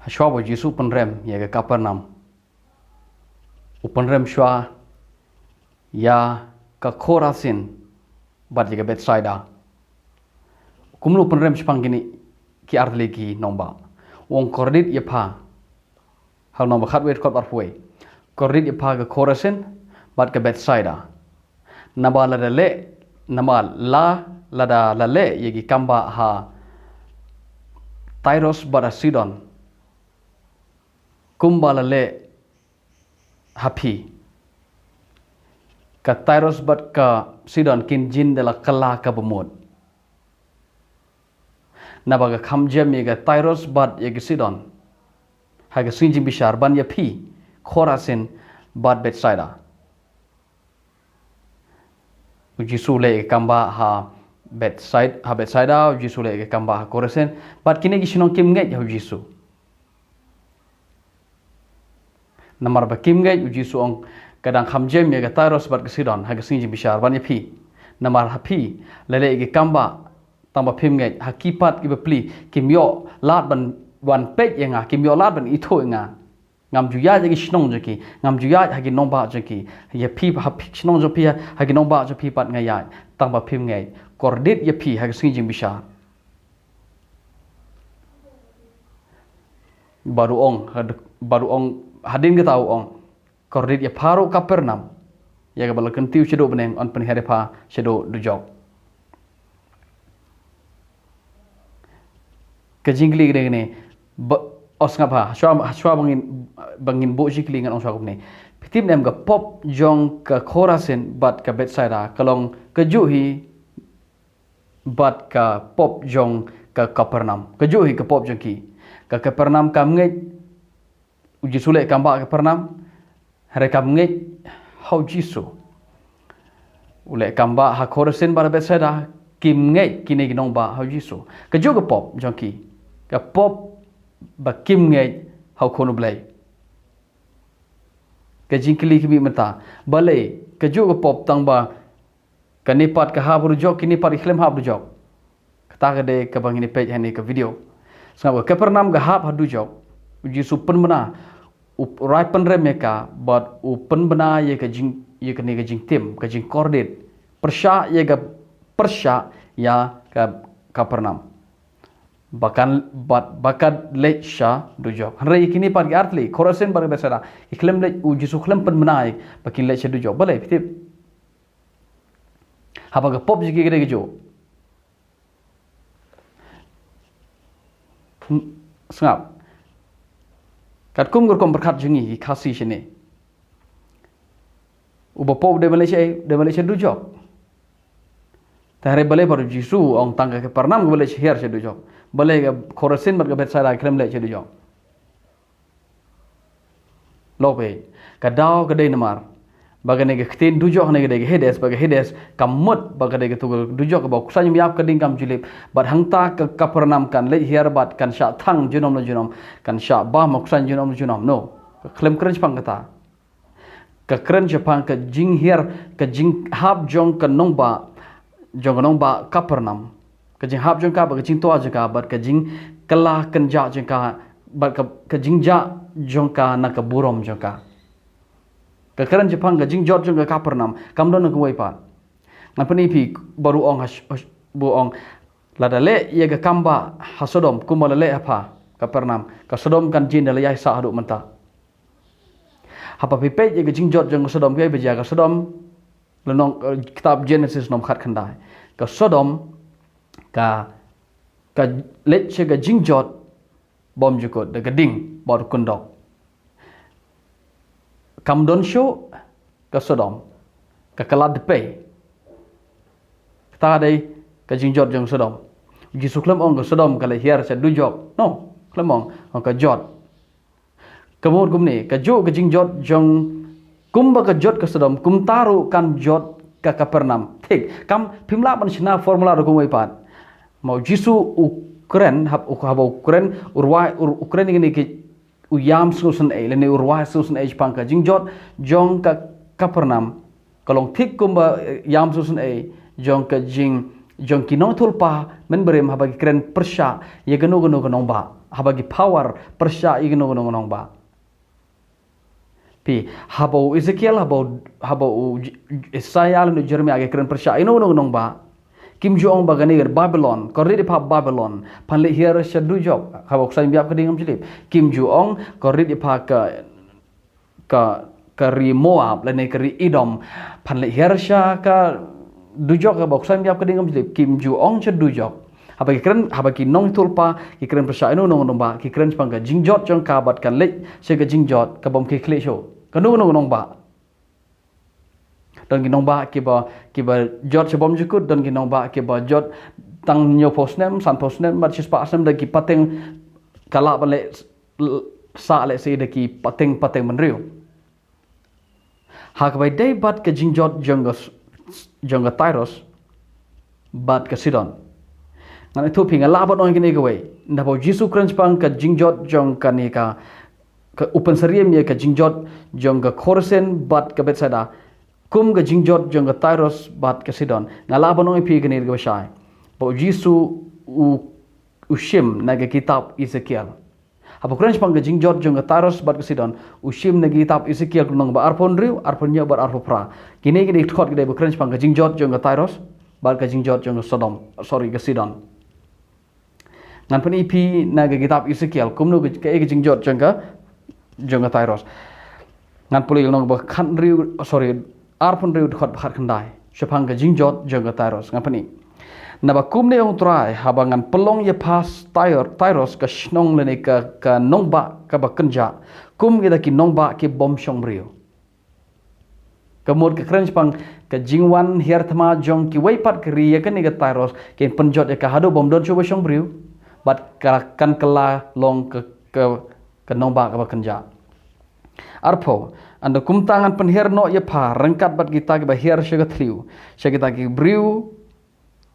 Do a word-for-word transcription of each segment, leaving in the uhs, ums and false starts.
Hashwa ba u Jisu u pynrem ïa ka Kapernaum, u pynrem shwa ïa ka Khorasin bad ïa ka Bethsaida. Kumno u pynrem shaphang kine ki artylli ki nongbah? U ong, kordit ïa pha, ha lynnong ba khatwei dkhot arphew wei, kordit ïa pha ka Khorasin bad ka Bethsaida. Naba lada leh, naba la, lada la leh ïa ki kambah ha Tyrus bad ha Sidon, kumba la leh ha phi, ka Tyrus bad ka Sidon kin jin da la kylla ka bamut. Naba nga kham jem ïa ka Tyrus bad ïa ka Sidon ha ka sngi jingbishar, ban ïa phi, Khorasin bad Bethsaida. U Jisu u leh ïa ka kambah ha Bethsaida, ha Bethsaida, u Jisu u leh ïa ka kambah ha Khorasin, bad kine ki shnong kim ngeit ha u Jisu. Namar ba kim ngeit, u Jisu u ong, ka dang kham jem ïa ka Tyrus bad ka Sidon ha ka sngi jingbishar ban ïa phi. Namar ha phi la leh ïa ka kambah, tang ba phim ngeit. Ha ki pat ki bapli kim ïoh lad ban, ban peit ïa nga, kim ïoh lad ban ithuh ïa nga. Ngam ju ïaid ha ki shnong jong ki, ngam ju ïaid ha ki nongbah jong ki. Ïa phi, ha phi shnong jong phi, ha ki nongbah jong phi pat nga ïaid, tang ba phim ngeit. Kordit ïa phi ha ka sngi jingbishar. Bad u ong, had-, bad u ong, hadien kata u ong, kordit ïa pha ruh Kapernaum, ïa kaba la kyntiew shaduh bneng yn pynhiar ïa pha shaduh dujok. Ka jingkylli ka dei kane, ba, oh sngap ha, hashwa, hashwa ba ngin, ba ngin buh jingkylli ngan ong shwa kumne. Phi tip ne em ka pop jong ka Khorasin bad ka Bethsaida ka long kajuh hi bad ka pop jong ka Kapernaum. Kajuh hi ka pop jong ki. Ka Kapernaum kam ngeit, u Jisu u leh kambah ha Kapernaum, hynrei kam ngeit ha u Jisu. U leh kambah ha Khorasin bad ha Bethsaida, kim ngeit kine ki nongbah ha u Jisu. Kajuh ka pop jong ki, ka pop ba kim ngeit ha u Khun u Blei. Ka jingkylli ka mih mynta, balei kajuh ka pop tang ba kane pat ka hap ha dujok, kine pat ki khlem hap dujok? Kata ka dei kaba ngin ïa peit ha kane ka video. Sngap, ka Kapernaum ka hap ha dujok. U Jisu u pynbna, u rai pynrem ïa ka, bad u pynbna ïa ka jing, ïa kane ka jingtim, ka jingkordit. Pyrshah ïa ka, pyrshah ïa ka Kapernaum. Ba kan, bad ba kan leit sha dujok. Hynrei kine pat ki artylli, Khorasin bad Bethsaida, ki khlem leit, u Jisu u khlem pynbna ïa ba kin leit sha dujok. Balei, phi tip? Haba ka pop jong ki ka dei kajuh. Hmm, sngap. Katkum ka rukom pyrkhat jong ngi ki Khasi shane, uba pop u dei ban leit sha, dei ban leit sha dujok. Te hynrei balei pat u Jisu u ong tang ka Kapernaum kaba leit sha, hiar sha dujok? Balei ka Khorasin bad ka Bethsaida ki khlem leit sha dujok? Lok peit, ka daw ka dei namar ba kane ka ktien dujok ne ka dei ka Hades, ba ka Hades ka mut ba ka dei kato ka dujok kaba u ksuid ym ïap, ka ding kam ju lip. Bad hangta ka Kapernaum kan leit hiar bad kan shah thang junom la junom, kan shah bam u ksuid junom la junom. No, ka khlem kren shaphang kata. Ka kren shaphang ka jinghiar, ka jinghap jong ka nongbah, jong ka nongbah Kapernaum. Ka jinghap jong ka, bad ka jingtwa jong ka, bad ka jingkylla kynjah jong ka, bad ka, ka jingjah jong ka na ka burom jong ka. Ka kren shaphang ka jingjot jong ka Kapernaum, kam don na kawei pat. Ngan pyni phi, ba u ong hash-, hash-, ba u ong, lada leh ïa ka kambah ha Sodom kumba la leh ha pha Kapernaum, ka Sodom kan jin da la ïai sah haduh mynta. Haba phi peit ïa ka jingjot jong ka Sodom, kaei ba jia ka Sodom, lynnong, eh, kitab Genesis lynnong khatkhyndai. Ka Sodom ka, ka leit sha ka jingjot bymjukut da ka ding bad u kyndok. Kam don shuh ka Sodom, ka kylla dpei. Kata ka dei ka jingjot jong Sodom. U Jisu u khlem ong ka Sodom ka leit hiar sha dujok. No, u khlem ong, ong ka jot. Ka mut kumne, kajuh ka jingjot jong, kumba ka jot ka Sodom, kumta ruh kan jot ka Kapernaum. Thik, kam, phim lah ban shna formula ruh kumwei pat. Ma u Jisu u kren, hab-, u, haba u kren, u rwai, u, u kren ïa kine ki, u ïam sngewsynei, lane u rwai sngewsynei shaphang ka jingjot jong ka Kapernaum. Ka long thik kumba, eh, ïam sngewsynei jong ka jing, jong ki nongïathuhlypa mynbarim haba ki kren pyrshah ïa kano kano ka nongbah. haba ki power pyrshah ïa kino kino ki nongbah. Phi, haba u Ezekiel, haba u, haba u J-, Isaiah lane u Jeremiah ki kren pyrshah ïa kino kino ki nongbah, kim ju ong ba kane ka Babylon, ka rit ïa pha Babylon phan leit hiar sha dujok, haba u khlaiñ biap ka dieng bymjulip. Kim ju ong ka rit ïa pha ka, ka, ka ri Moab lane ka ri Edom phan leit hiar sha ka dujok, haba u khlaiñ biap ka dieng bymjulip. Kim ju ong sha dujok. Haba ki kren, haba ki nongïathuhlypa ki kren pyrshah ïa kino kino ki nongbah, ki kren shaphang ka jingjot jong ka bad kan leit sha ka jingjot ka bym khie khlieh shuh. Kano kano ki nongbah? Don ki nongbah kiba, kiba jot sha bymjukut, don ki nongbah kiba jot tang hynñiewphew snem, sanphew snem bad shispah snem, da ki pateng ka lah ban leh, sah lehse da ki pateng, pateng bynriew. Ha kaba ïadei bad ka jingjot jong ka, jong ka Tyrus bad ka Sidon, ngan ïathuh phi, nga lah ban ong ïa kane kawei. Naba u Jisu u kren shaphang ka jingjot jong kane ka, ka u pynsyriem ïa ka jingjot jong ka Khorasin bad ka Bethsaida kum ka jingjot jong ka Tyrus bad ka Sidon. Nga lah ban ong ïa phi kane kaba shai, ba u Jisu u, u shim na ka kitab Ezekiel. Haba u kren shaphang ka jingjot jong ka Tyrus bad ka Sidon, u shim na ka kitab Ezekiel lynnong ba arphew hynriew, arphew hynñiew bad arphew phra. Kine, kine ki dkhot ki dei ba kren shaphang ka jingjot jong ka Tyrus bad ka jingjot jong ka Sodom, sorry, ka Sidon. Ngan pyni ïa phi na ka kitab Ezekiel kumno ka, kaei ka jingjot jong ka, jong ka Tyrus. Ngan pule lynnong ba khathynriew, sorry, arphew hynriew, dkhot ba khatkhyndai, shaphang ka jingjot jong ka Tyrus. Ngan pyni. Naba kumne ong u Trai, haba ngan pynlong ïa pha Tyr-, Tyrus ka shnong lane ka, ka nongbah kaba kynjah kum kita ki nongbah ki bym shong briew. Ka mut ka kren shaphang ka jingwan hiar thma jong kiwei pat ki ri ïa kane ka Tyrus, kin pynjot ïa ka haduh bym don shuh ba shong briew, bad ka, kan kylla long ka, ka, ka nongbah kaba kynjah. Arphew, hynda kumta ngan pynhiar noh ïa pha ryngkat bad kita kiba hiar sha ka thliew, sha kita ki briew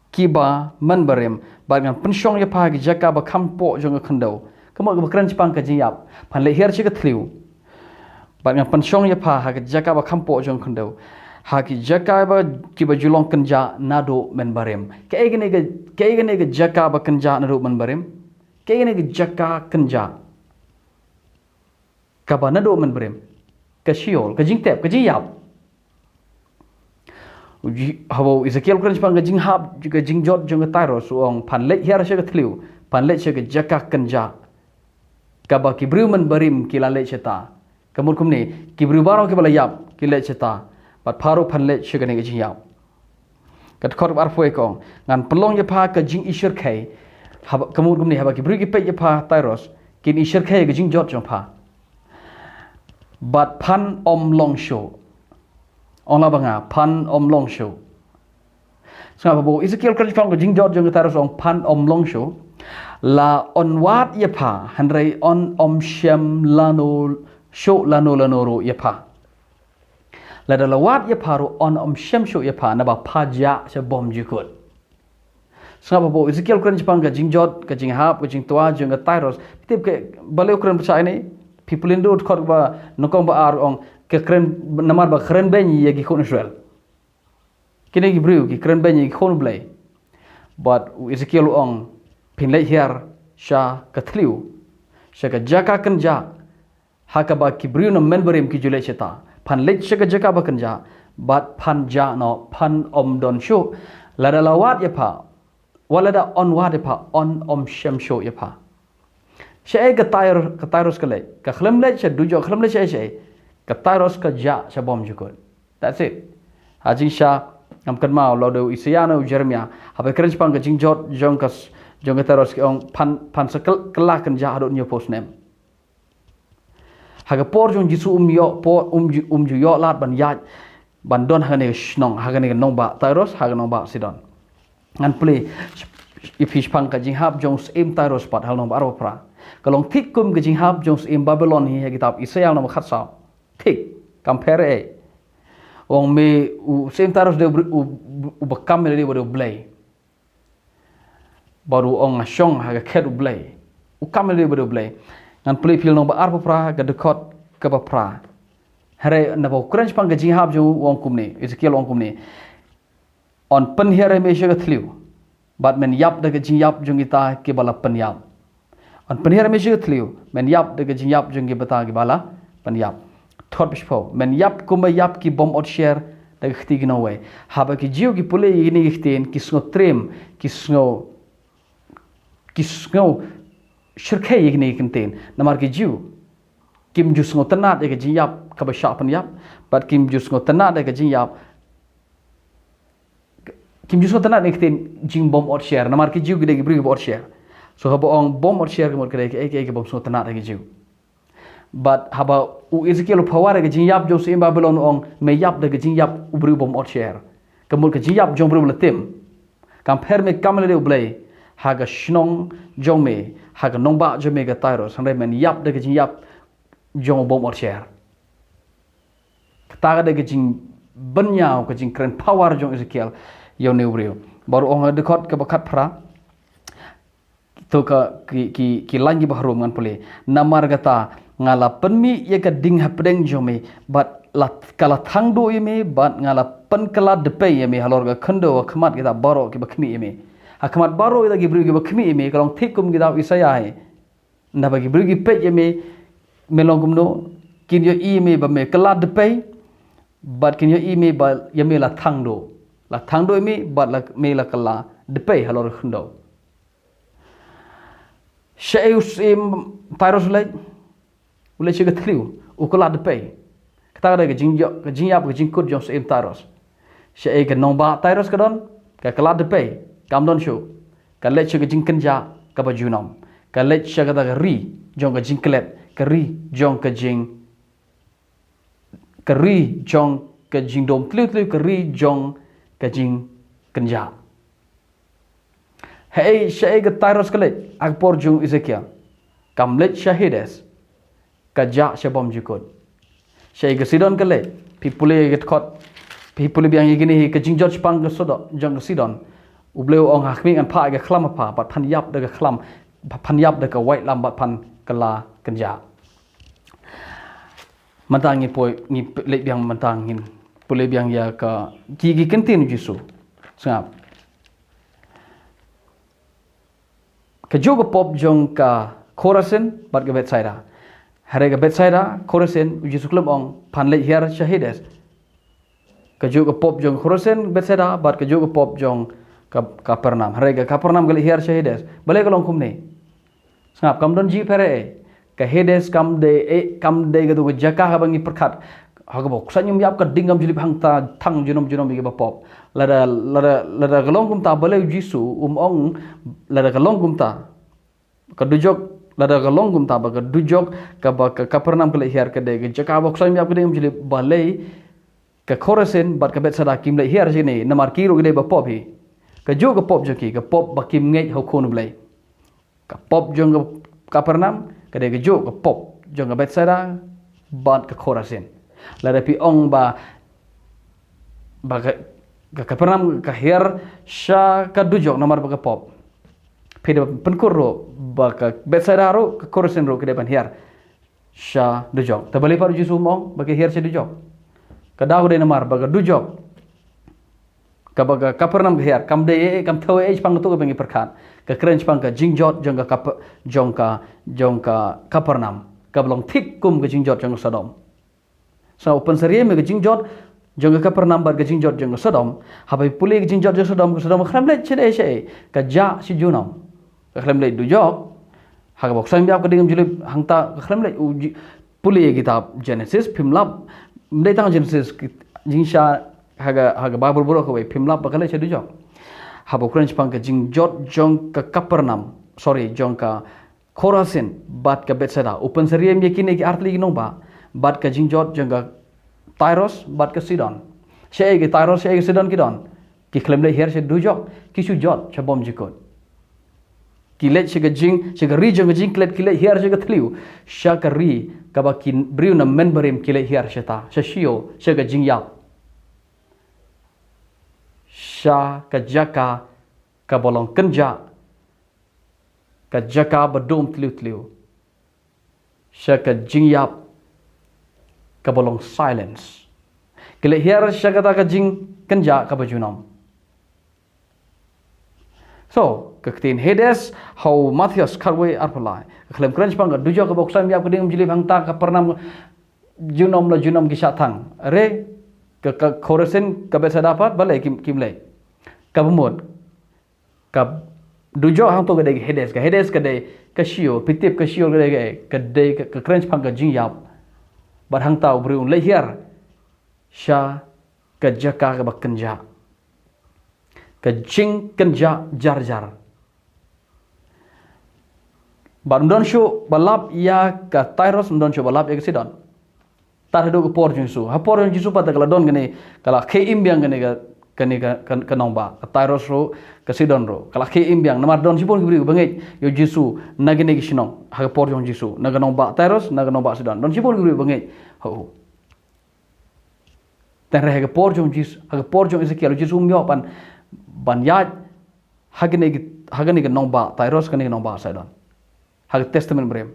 kiba mynbarim, bad ngan pynshong ïa pha ha ki jaka ba kham poh jong ka khyndew. Ka mut kaba kren shaphang ka jingïap, phan leit hiar sha ka thliew. Bad ngan pynshong ïa pha ha ki jaka ba kham poh jong ka khyndew, ha ki jaka ba, kiba ju long kynjah naduh mynbarim. Kaei kane ka, kaei kane ka jaka ba kynjah naduh mynbarim? Kaei kane ka jaka kynjah kaba naduh mynbarim? Ka Sheol, ka jingtep, ka jingïap. U Ji-, haba u Ezekiel u kren shaphang ka jinghap, ka jingjot jong ka Tyrus, u ong phan leit hiar sha ka thliew, phan leit sha ka jaka kynjah kaba ki briew mynbarim ki la leit shata. Ka mut kumne, ki briew baroh kiba la ïap ki leit shata, bad pha ruh phan leit sha kane ka jingïap. Ka dkhot ba arphew ka ong, ngan pynlong ïa pha ka jingishyrkhei. Haba, ka mut kumne, haba ki briew ki peit ïa pha Tyrus, kin ishyrkhei ïa ka jingjot jong pha. Bad phan ym long shuh. Ong la ba nga, phan ym long shuh. Sngap, haba u Ezekiel u kren shaphang ka jingjot jong ka Tyrus, u ong phan ym long shuh, la un wad ïa pha, hynrei un ym shem lano shuh lano lano ruh ïa pha. Lada la wad ïa pha ruh un ym shem shuh ïa pha, naba pha jah sha bymjukut. Sngap, haba u Ezekiel u kren shaphang ka jingjot, ka jinghap, ka jingtwa jong ka Tyrus, phi tip ka balei u kren pyrshah ïa kane? Phi pule naduh dkhot ba nyngkong, ba ar, u ong ka kren namar ba kren beiñ ïa ki khun Israel. Kine ki briew ki kren beiñ ïa ki khun U Blei. Bad u Ezekiel u ong, phin leit hiar sha ka thliew, sha ka jaka kynjah, ha kaba ki briew na mynbarim ki ju leit shata. Phan leit sha ka jaka ba kynjah, bad phan jah noh, phan ym don shuh. Lada la wad ïa pha, wat lada un wad ïa pha, un ym shem shuh ïa pha. Shaei ka Tyr-, ka Tyrus ka leit? Ka khlem leit sha dujok, khlem leit shaei shaei, ka Tyrus ka jah sha bymjukut. That's it. Ha jingshisha, ngam kynmaw lada u Isaiah ne u Jeremiah, haba ki kren shaphang ka jingjot jong ka s-, jong ka Tyrus, ki ong phan, phan sa kyl-, kylla kynjah haduh hynñiewphew snem. Ha ka por jong u Jisu um ïoh por, um ju, um ju ïoh lad ban ïaid, ban don ha kane ka shnong, ha kane ka nongbah Tyrus, ha ka nongbah Sidon. Ngan pule ïa phi shaphang ka jinghap jong u syiem Tyrus pat, ha lynnong ba arphew phra. Ka long thik kum ka jinghap jong u syiem Babylon hi ha kitab Isaiah lynnong ba khatsaw. Thik, compare eh. U ong me u syiem Tyrus u dei u, u, uba kam ïalade bad U Blei. Bad u ong nga shong ha ka khet U Blei. U kam ïalade bad U Blei. Ngan pule ïa phi lynnong ba arphew phra, ka dkhot kaba phra. Hynrei naba u kren shaphang ka jinghap jong u, u ong kumne, Ezekiel u ong kumne. Un pynhiar ïa me sha ka thliew, bad men ïap da ka jingïap jong kita kiba la pynïap. Yn pynhiar ïa me sha ka thliew, men ïap da ka jingïap jong ki bynta kiba la pynïap. Thot bishphew, men ïap kumba ïap ki bym ot sher da ka kti ki nongwei. Haba ki Jiw ki pule ïa kine ki ktien, ki sngew triem, ki sngew ki sngew shyrkhei ïa kine ki ktien. Namar ki Jiw kim ju sngewtynnad ïa ka jingïap kaba shah pynïap, bad kim ju sngewtynnad ïa ka jingïap, kim ju sngewtynnad ïa ka ktien jingbym ot sher, namar ki Jiw ki dei ki briew kiba ot sher. So haba ong bym ot sher, ka mut ka dei kaei kaei ka bym sngewtynnad ïa ki Jiw. Bad haba u Ezekiel u pynwar ïa ka jingïap jong u syiem Babilon, u ong, me ïap da ka jingïap u briew bym ot sher. Ka mut ka jingïap jong u briew ba la tim. Kam pher me kam lade U Blei ha ka shnong jong me, ha ka nongbah jong me ka Tyrus, hynrei men ïap da ka jingïap jong u bym ot sher. Kata ka dei ka jingbynñiaw, ka jingkren power jong Ezekiel ïa une u briew. Bad u ong ha dkhot kaba khatphra, to ka ki, ki, ki lain kiba harum ngan pule. Namar kata nga la pynmih ïa ka ding hapdeng jong me, bad la, ka la thang duh ïa me, bad nga la pynkylla dpei ïa me halor ka khyndew ha khmat kita baroh kiba khmih ïa me. Ha khmat baroh kita ki briew kiba khmih ïa me, ka long thik kum kita u Isaïah hi. Naba ki briew ki peit ïa me, me long kumno, kin ïohi ïa me ba me kylla dpei, bad kin ïohi ïa me ba ïa me la thang duh. La thang duh ïa me, bad la, me la kylla dpei halor khyndew. Shaei u syiem Tyrus u leit? U leit sha ka thliew, u kylla dpei. Kata ka dei ka jingïap, ka jingïap, ka jingkut jong u syiem Tyrus. Shaei ka nongbah Tyrus ka don? Ka kylla dpei, kam don shuh. Ka leit sha ka jingkynjah kaba junom. Ka leit sha kata ka ri jong ka jingklet, ka ri jong ka jing ka ri jong ka jingdum tliw tliw, ka ri jong ka jingkynjah. Haei, shaei ka Tyrus ka leit ha ka por jong u Ezekiel? Kam leit sha Hades, ka jah sha bymjukut. Shaei ka Sidon ka leit? Phi pule ïa ka dkhot, phi pule biang ïa kine hi, ka jingjot shaphang ka Sodo-, jong ka Sidon. U Blei u ong, ha khmih ngan phah ïa ka khlam ha pha, bad phan ïap da ka khlam, phan ïap da ka waitlam, bad phan kylla kynjah. Mynta ngi poi, ngi leit biang mynta, ngin pule biang ïa ka, ki, ki ktien u Jisu. Sngap. Kajuh ka pop jong ka Khorasin bad ka Bethsaida. Hynrei ka Bethsaida, Khorasin, u Jisu khlem ong, phan leit hiar sha Hades. Kajuh ka pop jong Khorasin, Bethsaida, bad kajuh ka pop jong ka Kapernaum. Hynrei ka Kapernaum ka leit hiar sha Hades. Balei ka long kumne? Sngap, kam don jingpher ei. Ka Hades kam dei, eh, kam dei katu ka jaka kaba ngi pyrkhat. Ha kaba u Khrist um ïap ka ding kamjulip hangta tang junom junom ïa kiba pop. Lada, lada, lada ka long kumta, balei u Jisu um ong, lada ka long kumta, ka dujok, lada ka long kumta ba ka dujok kaba ka Kapernaum ka leit hiar ka dei ka jaka ba u Khrist um ïap ka ding kamjulip, balei ka Khorasin bad ka Bethsaida kim leit hiar shane, namar ki ruh ki dei ba pop hi. Kajuh ka pop jong ki, ka pop ba kim ngeit ha u Khun u Blei. Ka pop jong ka Kapernaum ka dei kajuh ka pop jong ka Bethsaida bad ka Khorasin. Lada phi ong ba, ba ka, ka Kapernaum ka hiar sha ka dujok namar ba ka pop, phi da pynkur ruh ba ka Bethsaida ruh, ka Khorasin ruh ki dei ban hiar sha dujok. Te balei pat u Jisu um ong ba ki hiar sha dujok? Ka daw ka dei namar ba ka dujok kaba ka Kapernaum ka hiar, kam dei ei, kam thew ei shaphang katu kaba ngi pyrkhat. Ka kren shaphang ka jingjot jong ka Kap-, jong ka, jong ka Kapernaum, kaba long thik kum ka jingjot jong ka Sodom. Sa u pynsyriem ïa ka jingjot jong ka Kapernaum bad ka jingjot jong ka Sodom. Haba pule ka jingjot jong Sodom, ka Sodom ka khlem leit shaei shaei, ka jah sha junom. Ka khlem leit dujok. Ha kaba u Khrist um ïap ka ding kamjulip hangta, ka khlem leit, u ji-, pule ïa kitab Genesis, phim lap, ym dei tang Genesis, ki-, jingshisha ha ka, ha ka Baibl baroh kawei, phim lap ba ka leit sha dujok. Haba u kren shaphang ka jingjot jong ka Kapernaum, sorry, jong ka Khorasin bad ka Bethsaida, u pynsyriem ïa kine ki artylli ki nongbah bad ka jingjot jong ka Tyrus bad ka Sidon. Shaei ka Tyrus, shaei ka Sidon ki don? Ki khlem leit hiar sha dujok, ki shu jot sha bymjukut. Ki leit sha ka jing, sha ka ri jong ka jingklet, ki leit hiar sha ka thliew, sha ka ri kaba ki briew na mynbarim ki leit hiar shata, sha Sheol, sha ka jingïap. Sha ka jaka kaba long kynjah, ka jaka ba dum tliw tliw. Sha ka jingïap kaba long silence. Ki leit hiar sha kata ka jingkynjah kaba junom. So, ka ktien Hades ha u Mathaios khatwei arphew lai, Ka khlem kren shaphang ka dujok kaba u Khrist u ïap ka dieng jingim, hangta Kapernaum junom la junom ki shah thang. Re ka, ka Khorasin, ka Bethsaida pat balei kim, kim leh. Kaba mut, ka dujok hangto ka dei ka Hades, ka Hades ka dei ka Sheol, phi tip ka Sheol ka dei ka, ka dei ka, ka kren shaphang ka jingïap. Bad hangta u briew un leit hiar sha ka jaka kaba kynjah, ka jingkynjah jar jar. Bad ym don shuh ba lap ïa ka Tyrus, ym don shuh ba lap ïa ka Sidon. Tad haduh ka por jong Jisu. Ha por jong Jisu pat ka la don kane, ka la khie im biang kane ka, kane ka, ka, ka nongbah, ka Tyrus ruh, ka Sidon ruh. Ka la khie im biang, namar don shibun ki briew ba ngeit ïa u Jisu na kine ki shnong, ha ka por jong Jisu, na ka nongbah Tyrus, na ka nongbah Sidon. Don shibun ki briew ba ngeit ha u. Tang re ha ka por jong Jisu, ha ka por jong Ezekiel, u Jisu um ïoh ban, ban ïaid ha kane ki, ha kane ka nongbah Tyrus, kane ka nongbah Sidon. Ha ka Testament Barim.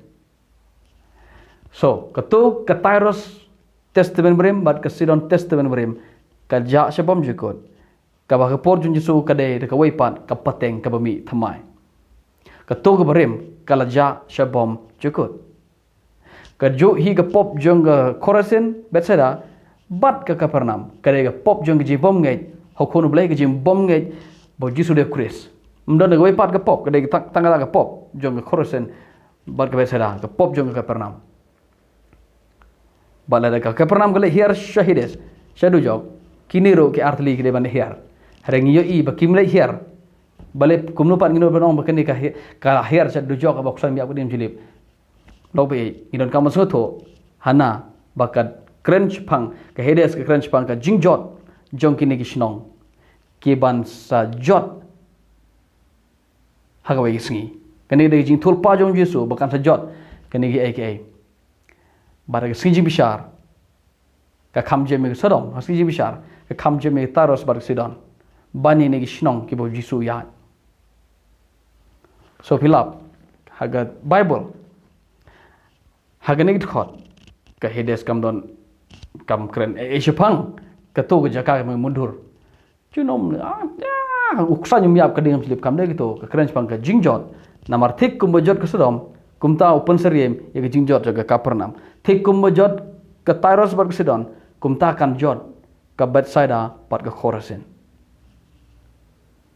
So, kato ka Tyrus Testament Barim bad ka Sidon Testament Barim ka jah sha bymjukut. Kaba ha ka por jong Jisu ka dei da kawei pat ka pateng kaba mih thymmai. Kato ka barim ka la jah sha bymjukut. Kajuh hi ka pop jong ka Khorasin, Bethsaida, bad ka Kapernaum, ka dei ka pop jong ka jingbymngeit ha u Khun u Blei, ka jingbymngeit ba u Jisu u dei u Khrist. Ym don da kawei pat ka pop, ka dei tang, tang kata ka pop jong ka Khorasin bad ka Bethsaida, ka pop jong ka Kapernaum. Bad lada ka Kapernaum ka leit hiar sha Hades, sha dujok, kine ruh ki artylli ki dei ban leit hiar. Hynrei ngi ïohi ba kim leit hiar. Balei kumno pat ngin ong ba kane ka hi-, ka hiar sha dujok kaba u Khrist u ïap ka dieng jingim. Lok ba ïeit, ngi donkam ban sngewthuh, hana ba ka kren shaphang ka Hades, ka kren shaphang ka jingjot jong kine ki shnong, ki ban sa jot ha kawei ka sngi. Kane ka dei ka jingthoh lypa jong u Jisu ba kan sa jot kine kiei kiei. Bad ha ka sngi jingbishar, ka kham jem ïa ka Sodom, ha ka sngi jingbishar, ka kham jem ïa ka Tyrus bad ka Sidon. Ban ïa kine ki shnong kiba u Jisu u ïaid. So phi lap, ha ka Baibl, ha kane ka dkhot, ka Hades kam don, kam kren ei ei shaphang kato ka jaka kaba myndur. Junom, ah, ah, u Khrist um ïap ka dieng jingim, kam dei kato, ka kren shaphang ka jingjot. Namar thik kumba jot ka Sodom, kumta u pynsyriem ïa ka jingjot jong ka Kapernaum. Thik kumba jot ka Tyrus bad ka Sidon, kumta kan jot ka Bethsaida bad ka Khorasin.